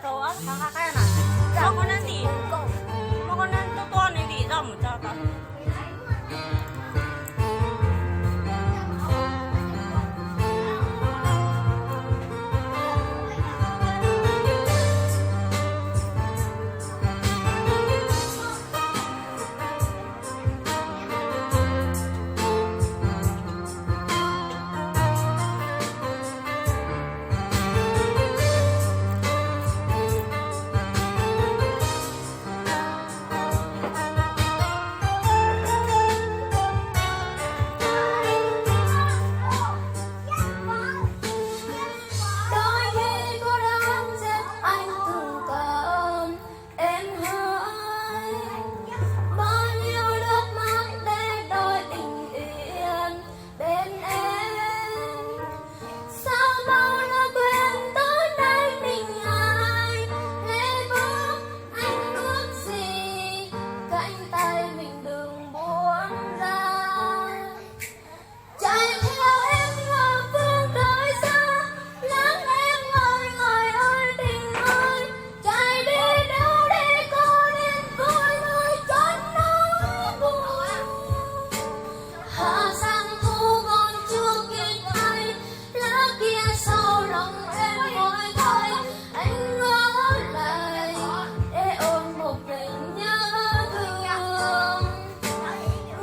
Rau ob qhov qab qab na, muab qhov nab ntim, muab qhov nab tuaj tuaj nws ntim zoj mus tso tau. Đôi khi cô đơn giết anh từng cơn êm ái. Bao nhiêu nước mắt để đổi bình yên bên em. Sao bao nó quên tới nay mình hai lê bước, anh ước gì cánh tay mình đừng buông ra. Chạy theo em ngỡ phương trời xa, lắm em ngồi ngồi ơi tình ơi. Chạy đi đâu để có niềm vui nơi chốn nỗi buồn. Hả rằng thu còn chưa kịp hay, lá kia sau lòng em vội thôi. Anh ngỡ lại để ôm một mình nhớ thương.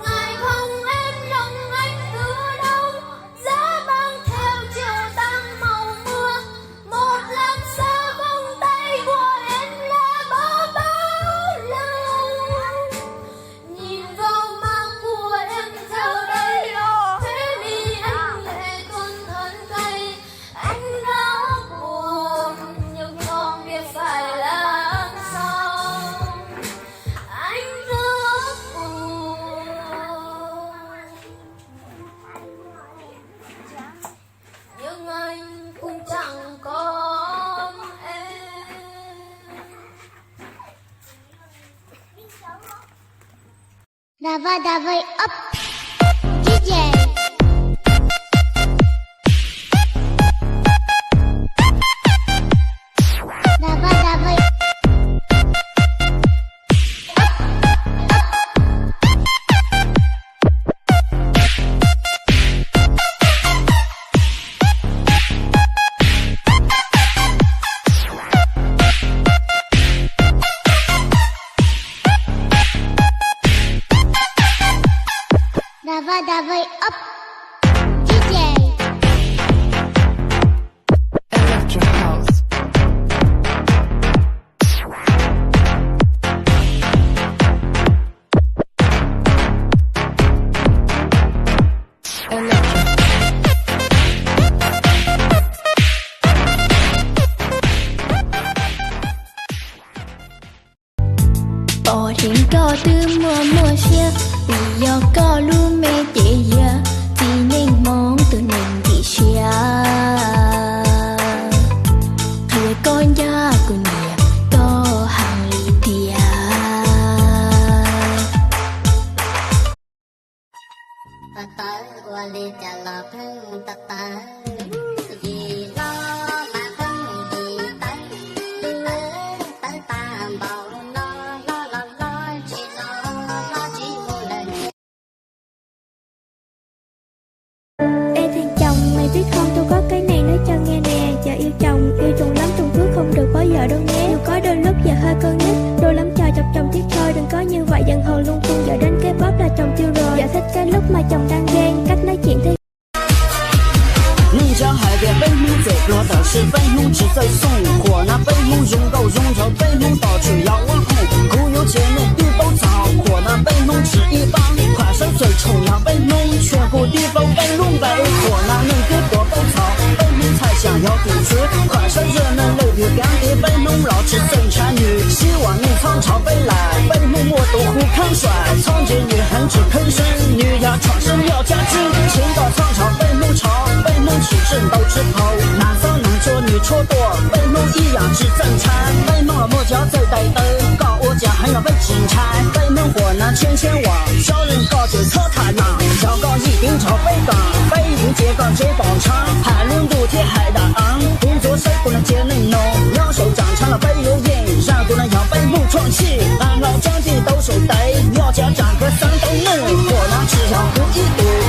Ngày không em lòng anh từ đâu, giá băng theo chiều tàn màu mưa. Một lần xa vòng tay của em là bao bao lâu. Nhìn vào má của em giờ đây, thế vì anh lệ tuôn thân cây. Anh đã buồn nhưng không biết phải làm sao. Anh rất buồn. Nhưng anh cũng chẳng có em. Dava Dava Up. Dj. Dava Dava. Dava Dava Up. Dj. Electro House. Pom dheev koj twb muaj muaj siab, vim yog koj lub me ces yog txiv neej Hmoob tus neeg dim siab. Qhia koj ncaj kuv niam koj heev li tiag. Tawv ua li cas los pheej tawv tawv, yim hlob mas pheej yim tawv, tawv tawv tag npaum no, hlob los hlob tsis los, hlob tsis mus lawm. Ê thèm chồng, mày biết không, tôi có cái này nói cho nghe nè. Chợ Yêu Chồng, yêu chồng lắm, Trung Quốc không được bó dở đâu nhé. Dù có đôi lúc vợ hơi cân nhắc, đau lắm cho chồng, chồng thiệt thôi, đừng có như vậy, giận hờn lung tung, vợ đánh cái bóp là chồng tiêu rồi. Vợ thích cái lúc mà chồng đang ghen, cách nói chuyện thế. Neej tsa hais tias peb Hmoob txawm pluag tab sis peb Hmoob tsis txawj xoo, qhuas na peb Hmoob zoo nkauj zoo nraug, peb Hmoob tos tseem yog ua khoom, kuv yuav qhia nej twb paub txog, qhuas na peb Hmoob tsis ib pab, qhuas sawv txawj tshoom yog peb Hmoob, tshuaj kuj tib paub peb lub npe, qhuas na neeg twb puas paub txog, peb Hmoob txhaj xyam yog tus xwb, qhuas sawv zaj neeg lawm tiag kav tias peb Hmoob los tsis txawj ntshaw nws, sib ua neej txhob ntshaw peb lawm, peb Hmoob muaj tus hu kheeb suam, txhob ntse nws heev tsis kheeb seeb, nws yog tshom seeb yog caj tswb, tseev koj txhob ntshaw peb Hmoob tsho, peb Hmoob tsis tseem ntau tsis thaum, nas txob nas tshuaj nws tshuaj tuaj, peb Hmoob ib yam tsis txawj ntshaw, peb Hmoob los muaj cov txawj tais taw, koj ua cas heev los peb tsis ntshai, peb Hmoob qhuas na tshiab ntshiab uas, tsob leej koj tseem txhob tham yam, tso koj yim ceev nrog peb koom, peb yeej cia koj tsev pom ntshav, hais lub ntuj thiab hais dam av, kuv ntxuav saib kuv na cia neej no, nyob saum tsam ntshav los Thoj ntsij qab hlau tsob nrig tau saum tes, nyob tsev tsaam kawg xeeb tau neeg, huam no tsis yog kuv ib tug.